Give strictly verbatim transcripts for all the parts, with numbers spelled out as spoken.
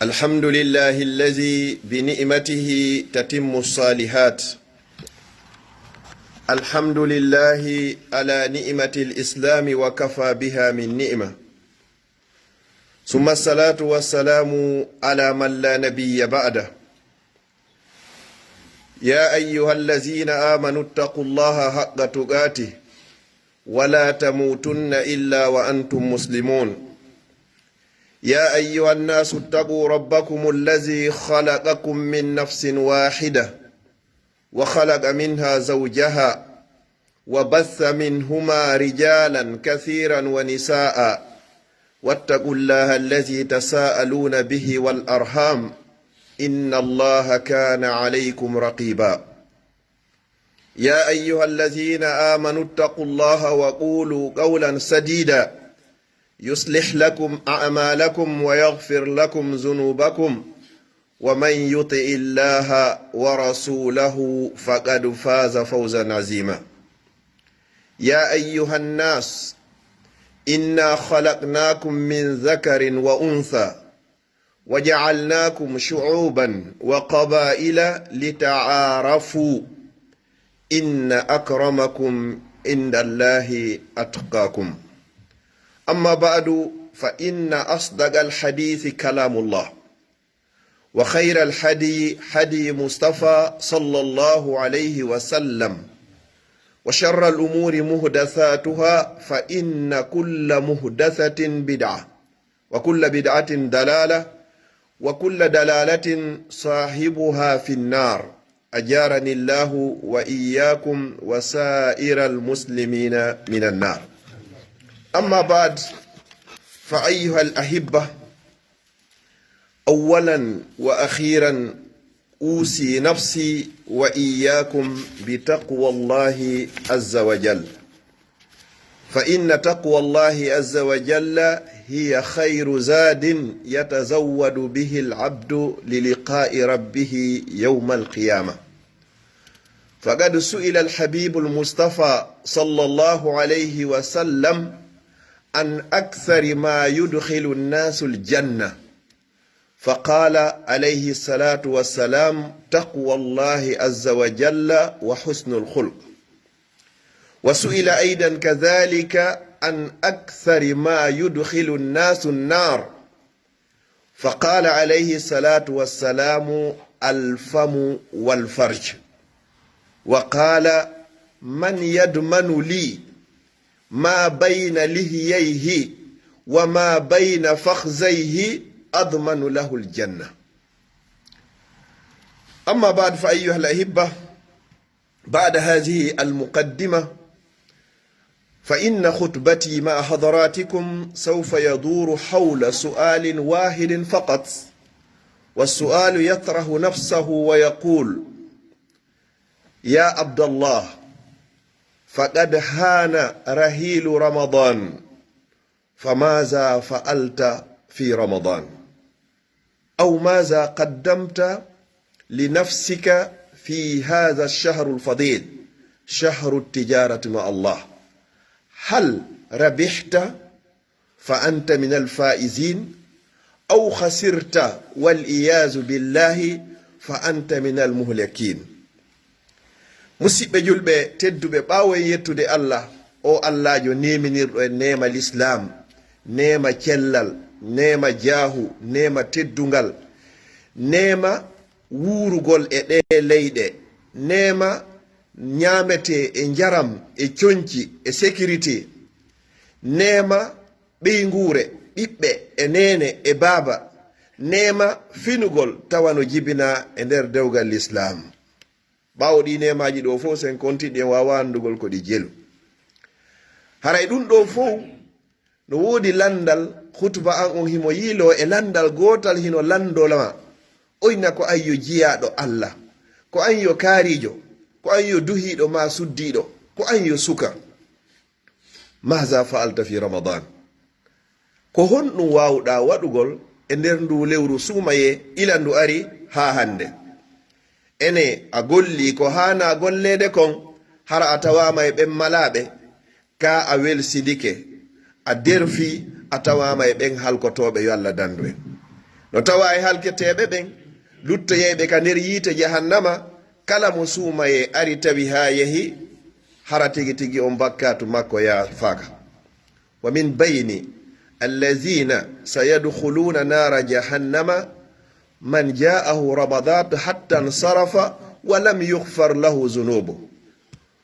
الحمد لله الذي بنعمته تتم الصالحات. الحمد لله على نعمة الإسلام وكفى بها من نعمة. ثم الصلاة والسلام على من لا نبي بعده. يا أيها الذين آمنوا اتقوا الله حق تقاته ولا تموتن إلا وأنتم مسلمون. يا أيها الناس اتقوا ربكم الذي خلقكم من نفس واحدة وخلق منها زوجها وبث منهما رجالا كثيرا ونساء واتقوا الله الذي تساءلون به والأرحام إن الله كان عليكم رقيبا. يا أيها الذين آمنوا اتقوا الله وقولوا قولا سديدا يصلح لكم أعمالكم ويغفر لكم ذنوبكم ومن يطع الله ورسوله فقد فاز فوزا عظيما. يا أيها الناس إنا خلقناكم من ذكر وأنثى وجعلناكم شعوبا وقبائل لتعارفوا إن أكرمكم عند الله أتقاكم. أما بعد، فإن أصدق الحديث كلام الله، وخير الهدي هدي مصطفى صلى الله عليه وسلم، وشر الأمور محدثاتها، فإن كل محدثة بدعة، وكل بدعة ضلالة، وكل ضلالة صاحبها في النار. أجارني الله وإياكم وسائر المسلمين من النار. أما بعد، فأيها الأحبة، أولا وأخيرا أوصي نفسي وإياكم بتقوى الله عز وجل، فإن تقوى الله عز وجل هي خير زاد يتزود به العبد للقاء ربه يوم القيامة. فقد سئل الحبيب المصطفى صلى الله عليه وسلم عن أكثر ما يدخل الناس الجنة، فقال عليه الصلاة والسلام: تقوى الله عز وجل وحسن الخلق. وسئل أيضا كذلك عن أكثر ما يدخل الناس النار، فقال عليه الصلاة والسلام: الفم والفرج. وقال: من يضمن لي ما بين لحييه وما بين فخذيه أضمن له الجنة. أما بعد، فأيها الأحبة، بعد هذه المقدمة، فإن خطبتي مع حضراتكم سوف يدور حول سؤال واحد فقط، والسؤال يطرح نفسه ويقول: يا عبد الله، فقد حان رحيل رمضان، فماذا فعلت في رمضان؟ أو ماذا قدمت لنفسك في هذا الشهر الفضيل، شهر التجارة مع الله؟ هل ربحت فأنت من الفائزين، أو خسرت والعياذ بالله فأنت من المهلكين؟ Musiɓɓe julɓe tedduɓe, ɓaawo en yettude Allah, o Allaajo neeminirɗo en neema Lislaam, neema cellal, neema jaahu, neema teddungal, neema wuurugol e ɗee leyɗe, neema ñaametee e njaram e conci e sécurité, neema ɓeynguure, ɓiɓɓe e neene e baaba, neema finugol tawa no jibinaa e nder dewgal Lislaam. Ɓaawo ɗii neemaaji ɗoo fow, sen konti ɗi, en waawaa anndugol ko ɗi jelu. Haray ɗun ɗoo fow no woodi lanndal, hutuba an on himo yiiloo e lanndal gootal hino lanndoo ma. Oyna ko an yo jiyaaɗo Alla, ko an yo kaariijo, ko an yo duhiiɗo maa suddiiɗo, ko an yo suka. Maaza fa'alta fi Ramadan? Ko honɗun waawuɗaa waɗugol e nder nduu lewru suumayee, ila ndu ari haa hannde? Enee, a gollii ko haanaa golleede kon, hara a tawaama e ɓen malaaɓe? Kaa a welsindike, a derfii, a tawaama e ɓen halkotooɓe, yo Alla dandu en. No tawaa e halketeeɓe ɓen, luttoyayɓe ka nder yiite jahannama, kala mo suumayee ari tawi haa yehi, hara tigi tigi on bakkaatu makko yaafaaka. ومن بين الذين سيدخلون نار جهنم من جاءه رمضان حتى انصرف ولم يغفر له ذنوبه.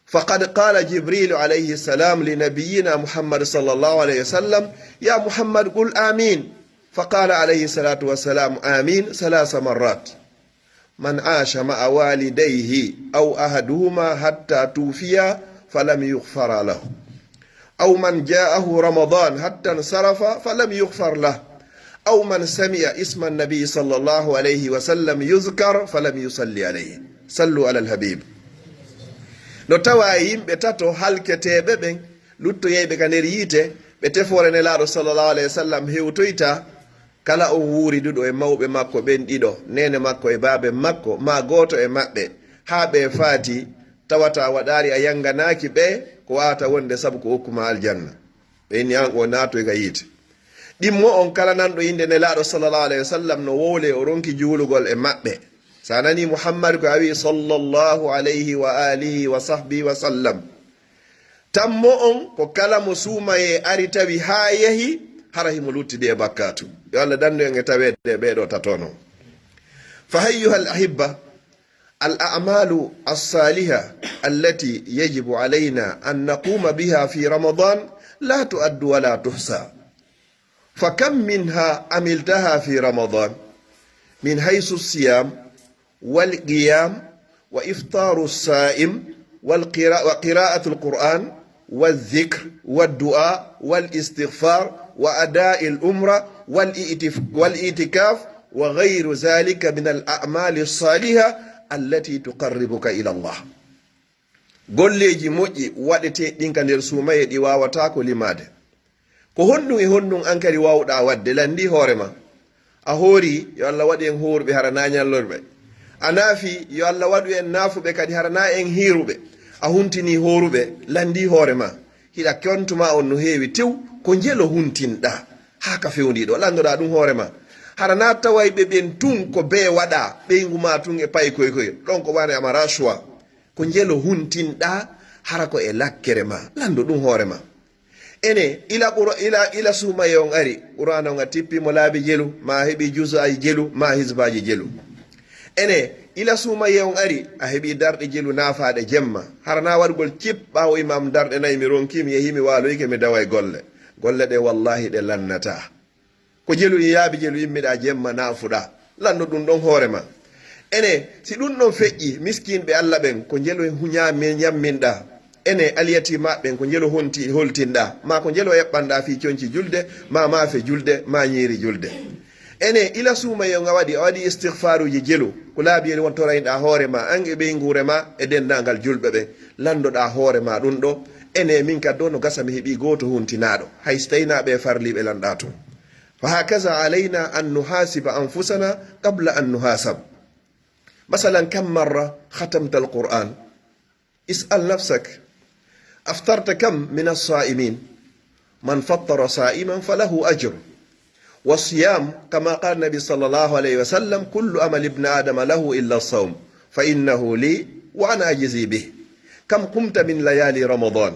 فقد قال جبريل عليه السلام لنبينا محمد صلى الله عليه وسلم: يا محمد، قل آمين. فقال عليه الصلاة والسلام: آمين ثلاث مرات. من عاش مع والديه أو أحدهما حتى توفيا فلم يغفر له، أو من جاءه رمضان حتى انصرف فلم يغفر له، أو من سمع اسم النبي صلى الله عليه وسلم يذكر فلم يصل عليه. صلوا على الحبيب. No tawaa e yimɓe tato halketeeɓe ɓen, luttoyayɓe ka nder yiite, ɓe tefoore Nelaaɗo sallallahu alayhi wa sallam hewtoyta, kala on wuuriduɗo e mawɓe makko ɓen ɗiɗo, neene makko e baaben makko, maa gooto e maɓɓe, haa ɓe faati, tawata waɗaali a yanganaaki ɓe ko wawata wonde sabu ko okkumaa aljanna. Ɓe inni an o naatoy ka yiite. Ɗimmo on kala nanɗo innde Nelaaɗo sallallahu alayhi wa sallam no wowlee o ronki juulugol e maɓɓe. Sa nanii Muhammad ko a wi'i sallallahu alayhi wa alihi wa sahbihi wa sallam. Tammo on ko kala mo suumayee ari tawi haa yehi, hara himo luttidi e bakkaatu. Yo Allah dandu en e taweede e ɓee ɗoo tato non. Fa ayyuhal ahibba, al a'malu as-saliha allati yajibu alayna an naquma biha fi Ramadan la tu'addu wa la tuhsa. Fa kam minha amiltaha fi Ramadan min haythu as-siyam والقيام وإفطار الصائم والقراءة، وقراءة القرآن والذكر والدعاء والاستغفار وأداء العمرة والاعتف-، والاعتكاف وغير ذلك من الأعمال الصالحة التي تقربك إلى الله. Golleeji moƴƴi waɗeteeɗi ɗin ka nder suumayee ɗi waawataako limaade. Ko honɗun e honɗun an kadi waawuɗaa waɗde? Lanndii hoore maa. A hoorii, yo Allah waɗu en hooruɓe hara naa ñallorɓe. A naafii, yo Allah waɗu en naafuɓe kadi hara naa en hiiruɓe. A huntinii hooruɓe, lanndii hoore maa. Hiɗa kontu maa on no heewi tew, ko njelo huntinɗaa haa ka fewndii ɗoo? Lanndoɗaa ɗun hoore maa. Hara naa tawayɓe ɓen tun ko bee waɗaa, ɓeyngu maa tun e paykoy koy, ɗon ko waane amara choix. Ko njelo huntinɗaa, hara ko e lakkere maa. Lanndo ɗun hoore maa. Ene, ila Qura-, ila, ila suumayee on ari, Qur'aana on a tippii mo laabi jelu, maa a heɓii juz'aaji jelu, maa hizbaaji jelu. Ene, ila suumayee on ari, a heɓii darɗe jelu naafaaɗe jemma. Hara naa waɗugol cip ɓaawo imaam darɗe nay mi ronkii, mi yehii, mi waaloyike, mi daway golle. Golle ɗe wallaahi ɗe lannataa. Ko jelu e laabi jelu immiɗaa jemma naafuɗaa. Lanndo ɗun ɗon hoore maa. Ene, si ɗun ɗon feƴƴii, miskinɓe Alla ɓen, ko njelo hu-, ñaami-, ñamminɗaa? Ene, alyatiimaaɓe ɓen, ko njelo honti-, holtinɗaa? Maa ko njelo eɓɓanɗaa fii conci julde, maa maafe julde, maa ñiiri julde? Ene, ila suumayee on a waɗi, a waɗi istigfaaruuji jelu, ko laabi jelu won torayɗaa hoore maa, an e ɓeynguure maa, e denndaangal julɓe ɓen. Lanndoɗaa hoore maa ɗun ɗoo. Ene, min kadi ɗoo no gasa mi heɓii gooto huntinaaɗo, hay si tawii naa ɓe farliiɓe lanɗaa tun. فهكذا علينا أن نحاسب أنفسنا قبل أن نحاسب. مثلا، كم مرة ختمت القرآن؟ اسأل نفسك. أفطرت كم من الصائمين؟ من فطر صائما فله أجر. والصيام كما قال النبي صلى الله عليه وسلم: كل عمل ابن آدم له إلا الصوم فإنه لي وأنا أجزي به. كم قمت من ليالي رمضان؟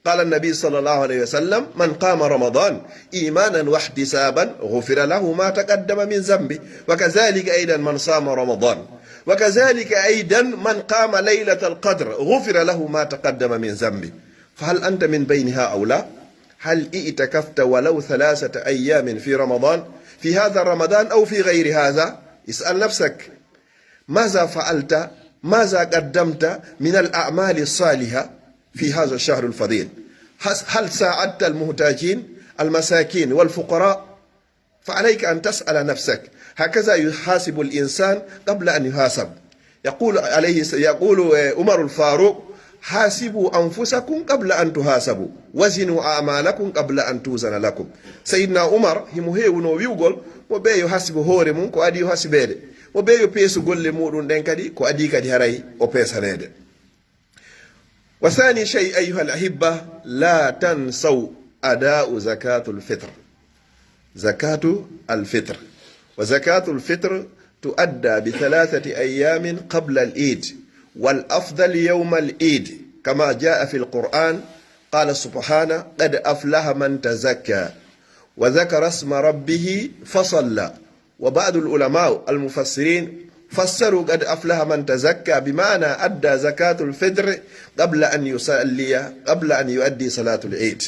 قال النبي صلى الله عليه وسلم: من قام رمضان إيمانا واحتسابا غفر له ما تقدم من ذنبه، وكذلك أيضا من صام رمضان، وكذلك أيضا من قام ليلة القدر غفر له ما تقدم من ذنبه. فهل أنت من بين هؤلاء؟ هل اعتكفت ولو ثلاثة أيام في رمضان، في هذا رمضان أو في غير هذا؟ اسأل نفسك. ماذا فعلت؟ ماذا قدمت من الأعمال الصالحة في هذا الشهر الفضيل؟ هل، هل ساعدت المحتاجين، المساكين والفقراء؟ فعليك أن تسأل نفسك. هكذا يحاسب الإنسان قبل أن يحاسب. يقول عليه الس-، يقول، آه، عمر الفاروق: حاسبوا أنفسكم قبل أن تحاسبوا، وزنوا أعمالكم قبل أن توزن لكم. Sayyidina Umar, himo heewunoo wi'ugol, mo ɓeeyo hasibo hoore mun ko adii o hasibeede. Mo ɓeeyo peesu golle muuɗun ɗen kadi ko adii kadi haray o peesaneede. وثاني شيء أيها الأحبة، لا تنسوا أداء زكاة الفطر. زكاة الفطر. وزكاة الفطر تؤدى بثلاثة أيام قبل العيد، والأفضل يوم العيد، كما جاء في القرآن، قال سبحانه: "قد أفلح من تزكى وذكر اسم ربه فصلى". وبعض العلماء المفسرين فسروا "قد أفلح من تزكى" بمعنى أدى زكاة الفطر قبل أن يصلي، قبل أن يؤدي صلاة العيد.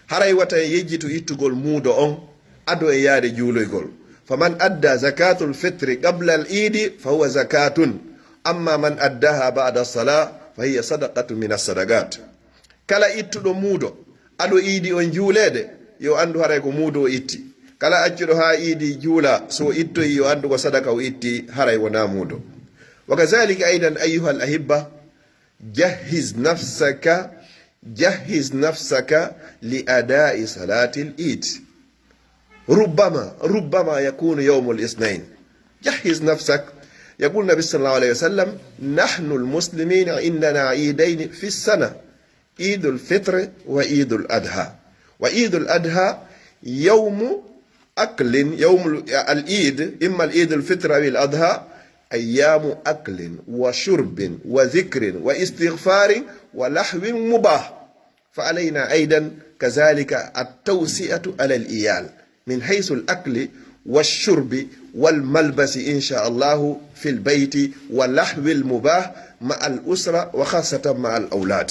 Haray wata en yejjitu ittugol muudo on ado e yaade juuloygol. فمن أدى زكاة الفطر قبل العيد فهو زكاة، أما من أداها بعد الصلاة فهي صدقة من الصدقات. Kala ittuɗo muudo ado iidi on juuleede, yo anndu haray ko muudo o itti. Kala accuɗo haa iidi juula, so o ittoyi, yo anndu ko sadaka o itti, haray wonaa muudo. وكذلك أيضا أيها الأحبة، جهز نفسك، جهز نفسك لأداء صلاة العيد. ربما، ربما يكون يوم الاثنين. جهز نفسك. يقول النبي صلى الله عليه وسلم: "نحن المسلمين عندنا عيدين في السنة، عيد الفطر وعيد الأضحى. وعيد الأضحى يوم أكل، يوم ال-، العيد، إما العيد الفطر أو الأضحى، أيام أكل وشرب وذكر واستغفار ولهو مباح. فعلينا أيضا كذلك التوسعة على العيال من حيث الأكل والشرب والملبس إن شاء الله في البيت ولهو المباح مع الأسرة وخاصة مع الأولاد."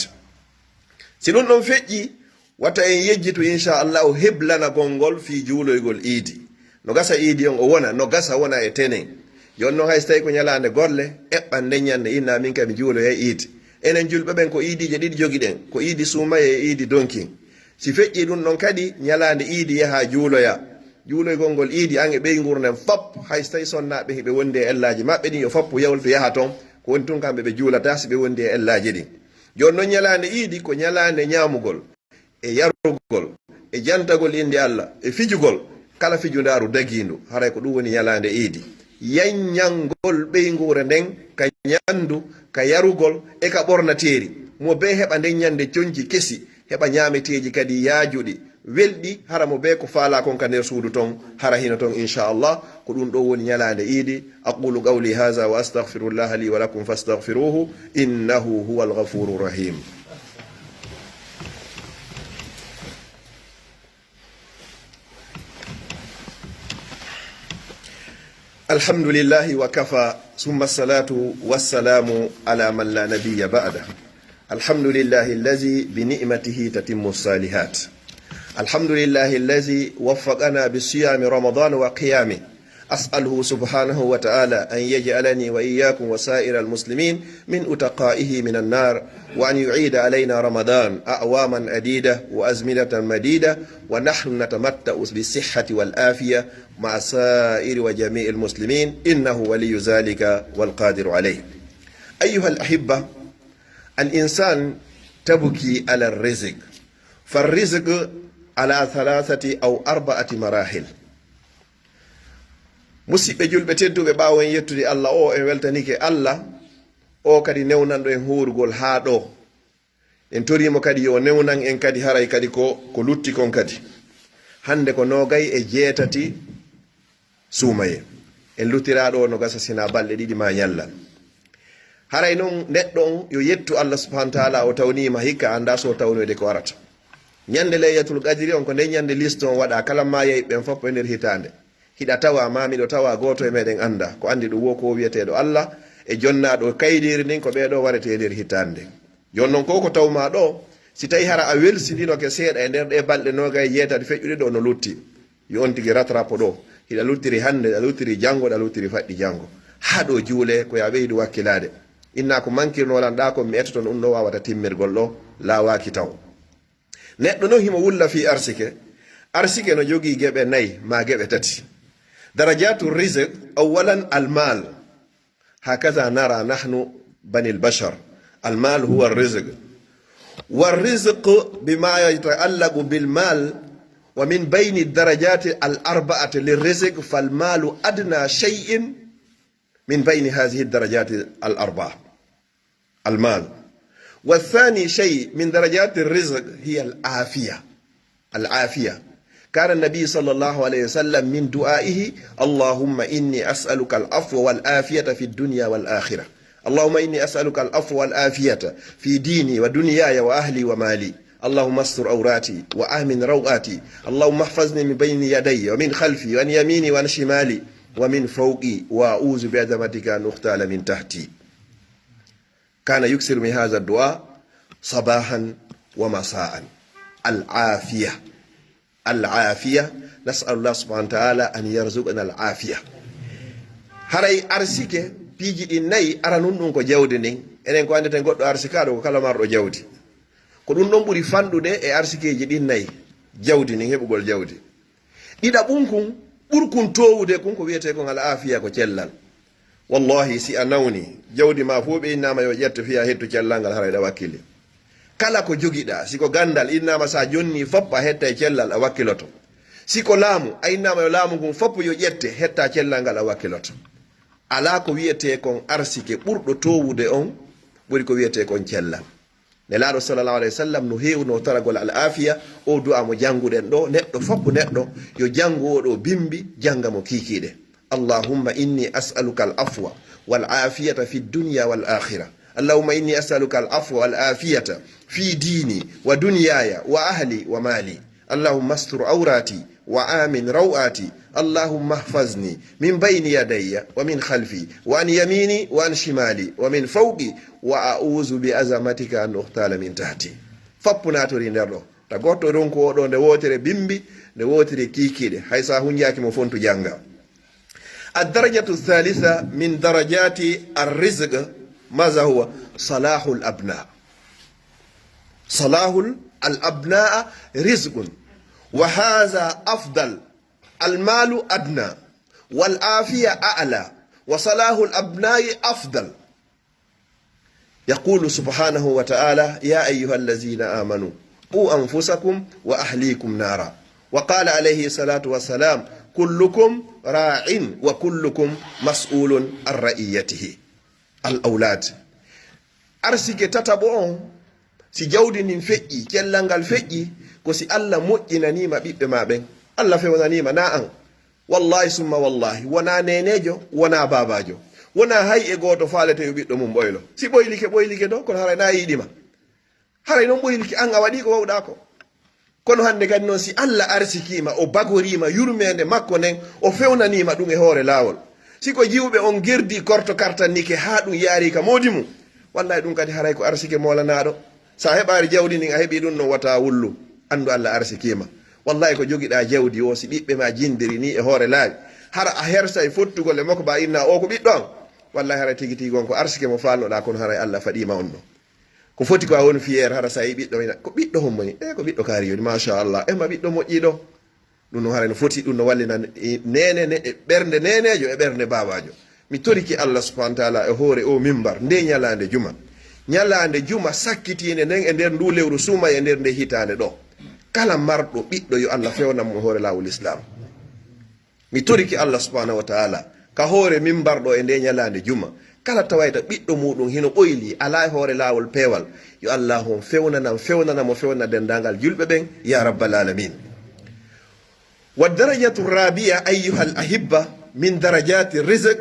Si ɗun ɗon feƴƴi, wata en yejjitu, insha Allahu, heblanagol ngol fii juuloygol iidi. No gasa iidi on o wona, no gasa wona e tenen. Jooni non, hay so tawii ko ɲalaande golle, eɓɓan nden ɲande, inna min kam mi juuloyay iidi. Enen julɓe ɓen, ko iidiije ɗiɗi jogiɗen, ko iidi suumayee e iidi donkin. Si feƴƴii ɗun ɗon kadi, ɲalaande iidi yahaa juuloyaa. Juuloygol ngol iidi, an e ɓeynguure nden fop, hay so tawii sonnaaɓe hiɓe wondi e ellaaji maɓɓe ɗin, yo foppu yawtu yaha ton. Ko woni tun kamɓe ɓe juulataa si ɓe wondi e ellaaji ɗin. Jooni non, ɲalaande iidi ko ɲalaande ɲaamugol e yarugol e jantagol innde Alla e fijugol kala fijundaaru dagiindu, haray ko ɗun woni ɲalaande iidi. Yanɲangol ɓeynguure nden ka ɲandu, ka yarugol e ka ɓornateeri. Mo bee heɓa nden ɲande conci kesi, heɓa ɲaameteeji kadi yaajuɗi, welɗi, hara mo bee ko faalaa kon ka nder suudu ton, hara hino ton, insha Allah. Ko ɗun ɗoo woni ɲalaande iidi. أقول قولي هذا وأستغفر الله لي ولكم فاستغفروه إنه هو الغفور الرحيم. الحمد لله وكفى، ثم الصلاة والسلام على من لا نبي بعده. الحمد لله الذي بنعمته تتم الصالحات. الحمد لله الذي وفقنا بصيام رمضان وقيامه. أسأله سبحانه وتعالى أن يجعلني وإياكم وسائر المسلمين من عتقائه من النار، وأن يعيد علينا رمضان أعواما عديدة وأزمنة مديدة، ونحن نتمتع بالصحة والعافية مع سائر وجميع المسلمين، إنه ولي ذلك والقادر عليه. أيها الأحبة، الإنسان تبكي على الرزق، فالرزق على ثلاثة أو أربعة مراحل. Musiɓɓe julɓe tedduɓe, ɓaawo en yettude Alla, o en weltanike Alla, o kadi newnanɗo en hoorugol haa ɗoo. En torii mo kadi yo o newnan en kadi haray kadi ko, ko lutti kon kadi. Hannde ko noogay e jeetati suumayee. En luttiraa ɗoo no gasa sinaa balɗe ɗiɗi maa ɲallal. Haray non neɗɗo on yo yettu Alla subhanahu wa ta'ala, o tawniima hikka, anndaa so o tawnoyde ko arata. Ɲande Laylatul Qadri on, ko nden ɲande liste on waɗaa kala maayayɓe ɓen fof e nder hitaande. Hiɗa tawaa maa miɗo tawaa, gooto e meɗen anndaa. Ko anndi ɗun wo ko wi'eteeɗo Alla e jonnaaɗo kaydiiri ndin, ko ɓee ɗoo waretee e nder hitaande. Jooni non, ko ko tawmaa ɗoo, si tawii hara a welsindinoke seeɗa e nder ɗee balɗe noogay e jeetati feƴƴuɗe ɗoo no lutti, yo on tigi rattrape ɗoo. Hiɗa luttiri hannde, ɗa luttiri janngo, ɗa luttiri faɗɗi janngo. Haa ɗoo juulee, ko yo a ɓeydu wakkilaade. Inna ko mankirnoo lan ɗaa kon, mi etoto no ɗun ɗoo waawata timmirgol ɗoo, laawaaki taw. Neɗɗo non himo wulla fii arsike. Arsike no jogii geɓe nay maa geɓe tati. درجات الرزق، أولا المال. هكذا نرى نحن بني البشر. المال هو الرزق. والرزق بما يتعلق بالمال، ومن بين الدرجات الأربعة للرزق، فالمال أدنى شيء من بين هذه الدرجات الأربعة. المال. والثاني شيء من درجات الرزق هي العافية. العافية. كان النبي صلى الله عليه وسلم من دعائه: اللهم إني أسألك العفو والعافية في الدنيا والآخرة. اللهم إني أسألك العفو والعافية في ديني ودنياي وأهلي ومالي. اللهم استر عوراتي وآمن روعاتي. اللهم احفظني من بين يدي ومن خلفي وعن يميني وعن شمالي ومن فوقي، وأعوذ بعظمتك أن أغتال من تحتي. كان يكثر من هذا الدعاء صباحا ومساء. العافية. العافية. نسأل الله سبحانه وتعالى أن يرزقنا العافية. Haray arsike, piiji ɗin nayi, aranun ɗun ko jawdi ndin. Enen ko anndeten, goɗɗo arsikaaɗo ko kala marɗo jawdi. Ko ɗun ɗon ɓuri fanɗude e arsikeeji ɗin nayi, jawdi ndin, heɓugol jawdi. Ɗiɗaɓun kun, ɓurkun toowude kun, ko wi'etee kon al aafiya, ko cellal. Wallahi, si a nawni, jawdi maa fow ɓe innaama yo ƴetto fii a hettu cellal ngal, haray ɗa wakkili. Kala ko jogiɗaa, si ko ganndal, innaama si a jonnii fop a hetta e cellal, a wakkiloto. Si ko laamu, a innaama yo laamu ngun fop yo ƴette, hetta cellal ngal, a wakkiloto. Alaa ko wi'etee kon arsike ɓurɗo toowude on, ɓuri ko wi'etee kon cellal. Nelaaɗo sallallahu alayhi wa sallam no heewno toragol al aafiya, o du'a mo jannguɗen ɗoo, neɗɗo foppu neɗɗo, yo janngu oo ɗoo bimbi, jannga mo kiikiiɗe. اللهم إني أسألك العفو والعافية في الدنيا والآخرة. اللهم إني أسألك العفو والعافية في ديني ودنياي وأهلي ومالي. اللهم استر عوراتي وآمن روعاتي. اللهم احفظني من بين يدي ومن خلفي وعن يميني وعن شمالي ومن فوقي، وأعوذ بعظمتك أن أغتال من تحتي. Foppu naatorii nder ɗoo. Ta goɗɗo ronku oo ɗoo nde wootere bimbi, nde wootere kiikiiɗe. Hay so a hunjaaki mo fontu jannga. الدرجة الثالثة من درجات الرزق، ماذا هو؟ صلاح الأبناء. صلاح الأبناء رزق، وهذا أفضل. المال أدنى، والعافية أعلى، وصلاح الأبناء أفضل. يقول سبحانه وتعالى: يا أيها الذين آمنوا قوا أنفسكم وأهليكم نارا. وقال عليه الصلاة والسلام: كلكم راع وكلكم مسؤول عن رعيته. الأولاد. Arsike tataɓo on, si jawdi ndin feƴƴii, cellal ngal feƴƴii, ko si Alla moƴƴinanii ma ɓiɓɓe maa ɓen. Alla fewnanii ma, naa an. Wallaahi summa wallaahi, wonaa neeneejo, wonaa baabaajo, wonaa hay e gooto faalete yo ɓiɗɗo mun ɓoylo. Si ɓoylike, ɓoylike ɗoo, kono haray na yiɗi ma. Haray non ɓoylike an, a waɗii ko wawɗaa ko. Kono hannde kadi non, si Alla arsikii ma, o bagorii ma yurmeende makko nden, o fewnanii ma ɗun e hoore laawol. Si ko jiwɓe on gerdii korto kartannike haa ɗun yaarii ka moodi mun, wallaahi ɗun kadi haray ko arsike moolanaaɗo. Si a heɓaali jawdi ndin, a heɓii ɗun non, wata a wullu. Anndu Alla arsikii ma. Wallaahi ko jogiɗaa jawdi woo, si ɓiɓɓe maa jindiri nii e hoore laawi, hara a hersay fottugol e makko ba a inna oo ko ɓiɗɗo an. Wallaahi haray tigi tigi on ko arsike mo faalnoɗaa, kono haray Alla faɗii ma on ɗon. Ko foti ko a woni fier hara sa yi ɓiɗɗo ina, ko ɓiɗɗo hombo ni? E ko ɓiɗɗo kaari yoni, machallah. E ma ɓiɗɗo moƴƴiɗo. Ɗum no haray no foti, ɗum no wallina e neene, ne, e ɓernde neeneejo, e ɓernde baabaajo. Mi torike Allah subhanahu wa taala e hoore o mimbar, nde ñalaande juma. Ñalaande juma sakkitiinde nden e nder ndu lewru suuma e nder nde hitaande ɗo. Kala marɗo ɓiɗɗo yo Allah fewnan mo hoore laawol Islam. Mi torike Allah subhanahu wa taala ka hoore mimbar ɗo e nde ñalaande juma. Kala tawayta ɓiɗɗo muɗum hino ɓoyli, alaa e hoore laawol peewal, yo Allah on fewnanam, fewnana mo, fewnana denndaangal julɓe ɓen, ya rabbal alamin. والدرجة الرابعة أيها الأحبة من درجات الرزق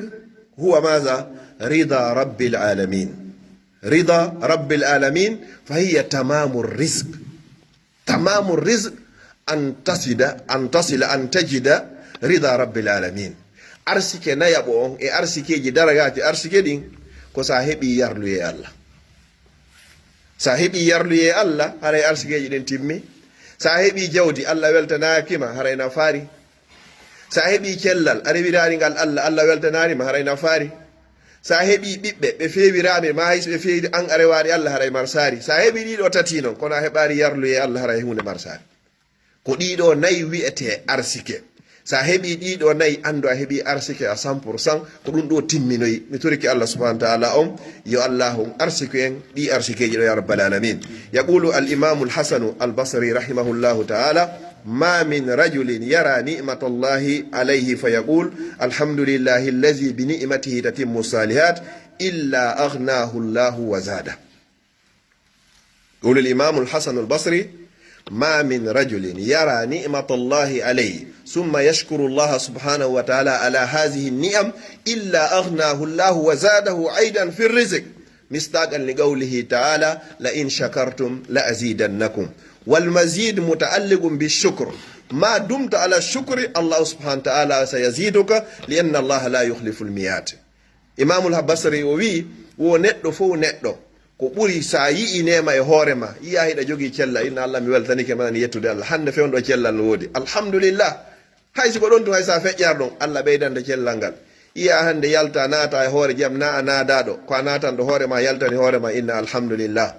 هو ماذا؟ رضا رب العالمين. رضا رب العالمين فهي تمام الرزق. تمام الرزق أن تجد، أن تصل، أن تجد رضا رب العالمين. Arsike nayaɓo on e arsikeeji daragaaki arsike ɗin ko sa heɓii yarluyee Allah. Sa heɓii yarluyee Allah, haray arsikeeji ɗin timmi. Sa heɓii jawdi, Allah weltanaaki ma, haray nafaari. Sa heɓii cellal, a rewiraali ngal Allah, Allah weltanaali ma, haray nafaari. Sa heɓii ɓiɓɓe, ɓe feewiraama, maa hay si ɓe feewii an a rewaali Allah, haray marsaali. Sa heɓii ɗii ɗoo tati non, kono a heɓaali yarluyee Allah, haray huunde marsaali. Ko ɗii ɗoo nayi wi'etee arsike. Sa heɓii ɗii ɗoo nayi, anndu a heɓii arsike à cent pour cent, ko ɗum ɗoo timminoyi. Mi torike Allah subhanahu wa taala on, yo Allah on arsike en ɗii arsikeeji ɗoo, ya rabbal alamin. يقول الإمام الحسن البصري رحمه الله تعالى: ما من رجل يرى نعمة الله عليه فيقول: الحمد لله الذي بنعمته تتم الصالحات، إلا أغناه الله وزاده. يقول الإمام الحسن البصري: ما من رجل يرى نعمة الله عليه ثم يشكر الله سبحانه وتعالى على هذه النعم إلا أغناه الله وزاده أيضا في الرزق، مصداقا لقوله تعالى: لئن شكرتم لأزيدنكم. والمزيد متعلق بالشكر. ما دمت على الشكر، الله سبحانه وتعالى سيزيدك، لأن الله لا يخلف الميعاد. Imaamul Basri o wi'i, wo neɗɗo fow neɗɗo, ko ɓuri si a yi'ii neema e hoore maa, yi'aa hiɗa jogii cellal, inna Allah, mi weltanike ma, mi yettude Allah. Hannde fewndo cellal no woodi. Alhamdulillah. Hay si ko ɗon tun, hay si a feƴƴaama ɗon, Allah ɓeydante cellal ngal. Yi'aa hannde yaltaa, naataa e hoore jam, naa a naadaaɗo, ko a naatanɗo hoore maa, yaltani hoore maa, inna alhamdulillah.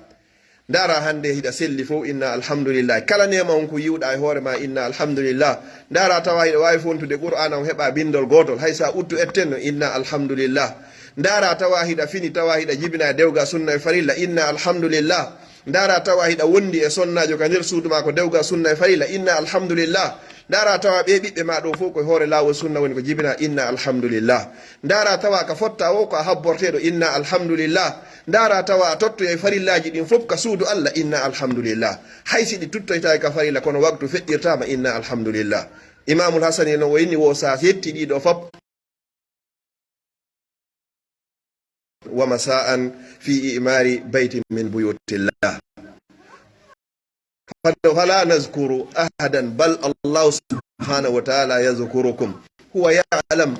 Ndaaraa hannde hiɗa selli fow, inna alhamdulillah. Kala neema on ko yi'uɗaa e hoore maa, inna alhamdulillah. Ndaaraa tawa hiɗa waawi fontude Qur'aana on heɓaa binndol gootol, hay si a uttu etten no, inna alhamdulillah. Ndaaraa tawa hiɗa fini, tawa hiɗa jibina e dewgal sunna e farilla, inna alhamdulillah. Ndaaraa tawa hiɗa wondi e sonnaajo ka nder suudu maa ko dewgal sunna e farilla, inna alhamdulillah. Ndaaraa tawa ɓee ɓiɓɓe maa ɗoo fow ko e hoore laawol sunna woni ko jibinaa, inna alhamdulillah. Ndaaraa tawa ka fottaa woo ko a habborteeɗo, inna alhamdulillah. Ndaaraa tawa a tottoyay farillaaji ɗin fow ka suudu Allah, inna alhamdulillah. Hay si ɗi tuttoytaaki ka farilla, kono waktu feƴƴirtaama, inna alhamdulillah. Imaamul Hasani no o inni woo, si a yetti ɗii ɗoo fow, ومساء في إعمار بيت من بيوت الله. فلا نذكر أحدا، بل الله سبحانه وتعالى يذكركم، هو يعلم.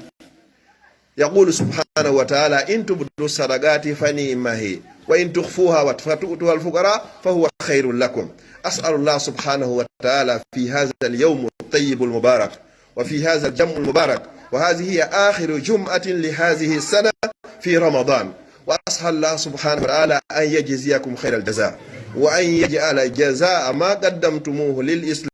يقول سبحانه وتعالى: إن تبدوا الصدقات فنعم هي، وإن تخفوها وت-، فتؤتوها الفقراء فهو خير لكم. أسأل الله سبحانه وتعالى في هذا اليوم الطيب المبارك وفي هذا الجمع المبارك، وهذه هي آخر جمعة لهذه السنة في رمضان، وأسأل الله سبحانه وتعالى أن يجزيكم خير الجزاء، وأن يجعل جزاء ما قدمتموه للإسلام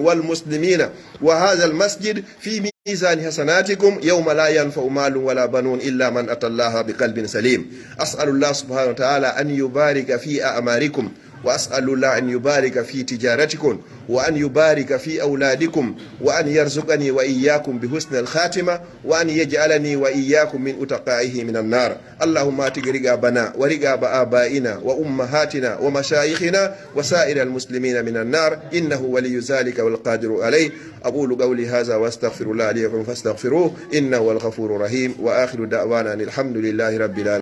والمسلمين وهذا المسجد في ميزان حسناتكم يوم لا ينفع مال ولا بنون إلا من أتى الله بقلب سليم. أسأل الله سبحانه وتعالى أن يبارك في أعماركم، وأسأل الله أن يبارك في تجارتكم، وأن يبارك في أولادكم، وأن يرزقني وإياكم بحسن الخاتمة، وأن يجعلني وإياكم من عتقائه من النار. اللهم اعتق رقابنا ورقاب آبائنا وأمهاتنا ومشايخنا وسائر المسلمين من النار، إنه ولي ذلك والقادر عليه. أقول قولي هذا وأستغفر الله لي ولكم فاستغفروه، إنه هو الغفور الرحيم. وآخر دعوانا أن الحمد لله رب العالمين.